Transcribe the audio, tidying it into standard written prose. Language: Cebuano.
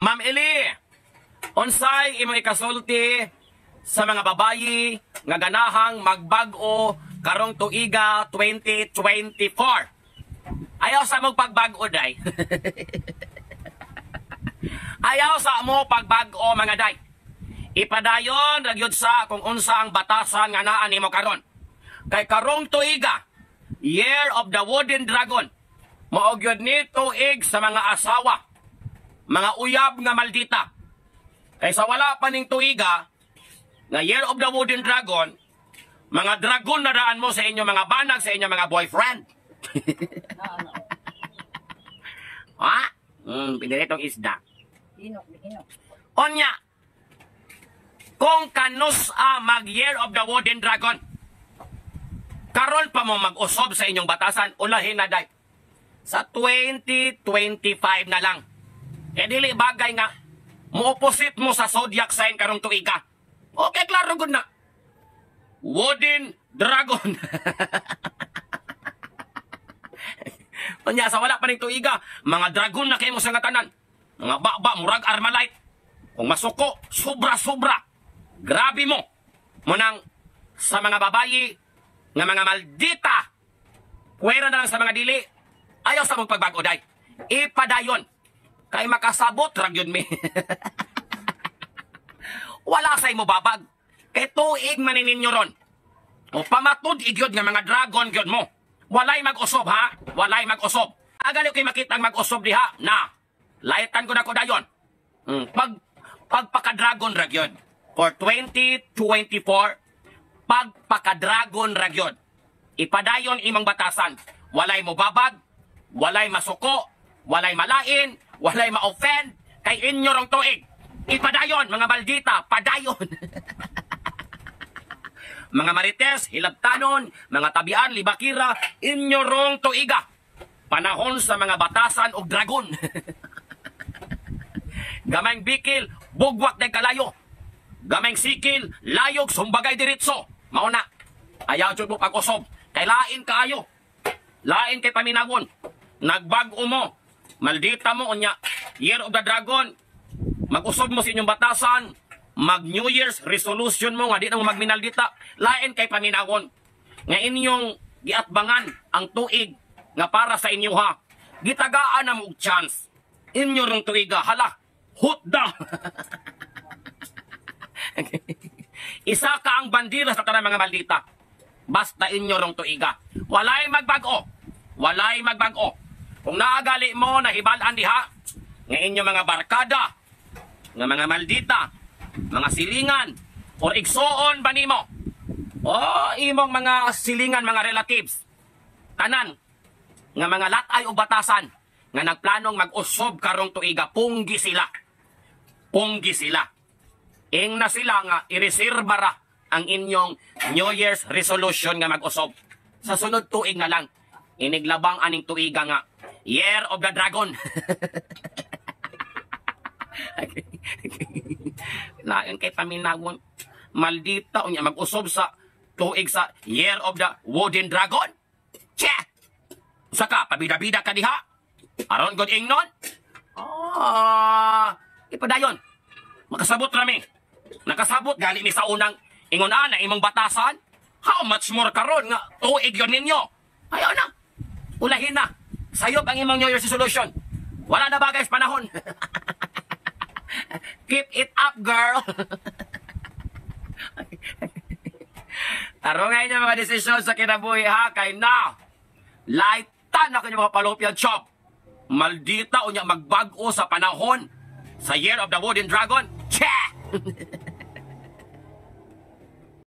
Ma'am Eli, unsay imong ikasulti sa mga babayi nga ganahang magbag-o karong tuiga 2024? Ayaw sa mo pagbag-o, day. Ayaw sa mo pagbag-o, mga day. Ipadayon ra gyud sa kung unsa ang batasan nga naa nimo karon. Kay karong tuiga, Year of the Wooden Dragon, mao gyud ni tuig sa mga asawa, mga uyab nga maldita. Kay sa wala pa ning tuiga, nga Year of the Wooden Dragon, mga dragon na daan mo sa inyo mga banag, sa inyo mga boyfriend. Ha? Piniritong isda. Hinok, hinok. Onya, kung kanus a mag Year of the Wooden Dragon, karon pa mo mag-usob sa inyong batasan, ulahin na, day. Sa 2025 na lang. E dili bagay nga, mo-opposite mo sa zodiac sign karong tuiga. Okay, klaro gud na. Wooden Dragon. Unya, sa wala pa ning tuiga, mga dragon na kayo mo sa nga tanan. Mga baba, murag Armalite. Kung masuko, sobra-sobra. Grabe mo. Munang sa mga babayi, nga mga maldita, puwera na lang sa mga dili, ayaw sa mong pagbago, day. Ipadayon. Kay makasabot, rag yun mi. Wala sa imo babag. Kay tuig man ninyo ron. O pamatud igyod nga mga dragon gyud mo. Walay mag-usob, ha? Walay mag-usob. Agali kay makita ang mag-usob diha na. Laitan ko na ko dayon. Pagpaka-dragon ra gyud. For 2024, pagpaka-dragon ra gyud. Ipadayon imong batasan. Walay mo babag, walay masuko, walay malain, walay ma-offend, kay inyo rong tuig. Ipadayon, mga maldita, padayon. Mga marites, hilabtanon, mga tabian, libakira, inyo rong tuiga. Panahon sa mga batasan og dragon. Gamayng bikil, bugwak day kalayo. Gamayng sikil, layog, sumbagay diretso. Mao na, ayaw jud mo pag-usob. Kay lain kaayo. Lain kay paminawon. Nagbag-o mo. Maldita mo, unya. Year of the Dragon. Mag-usob mo sa inyong batasan. Mag New Year's resolution mo nga di na mo magminaldita. Lain kay paminawon. Nga inyong giatbangan ang tuig nga para sa inyo ha. Gitagaan na mo og chance. Inyo rong tuiga. Hala, hutda. Isa ka ang bandila sa tanang mga maldita. Basta inyo rong tuiga. Walay magbag-o. Walay magbag-o. Kung naagali mo na hibalaan diha nga inyo mga barkada, nga mga maldita, mga silingan, or igsoon ba nimo? O imong mga silingan, mga relatives. Tanan nga mga latay o batasan nga nagplanong mag-usob karong tuiga, punggi sila. Punggi sila. Ing na sila nga ireserba ra ang inyong New Year's resolution nga mag-usob. Sa sunod tuig na lang, iniglabang aning tuiga nga Year of the Dragon. Lain kay paminawon. Maldita unya mag-usob sa tuig sa Year of the Wooden Dragon. Che! Usa ka, pabida-bida ka diha. Aron god ingnon. Ipadayon. Makasabot rami. Nakasabot gali mi sa unang ingon ana imong batasan. How much more karon nga tuig yon ninyo? Ayaw na. Ulahin na. Sayop ang imong New Year's resolution. Wala na bagay sa panahon. Keep it up, girl. Tarungay niyo mga desisyon sa kinabuhi ha, kay na. Lightan na kanyo mga fallopian chop. Maldita unya magbag-o sa panahon sa Year of the Wooden Dragon. Che!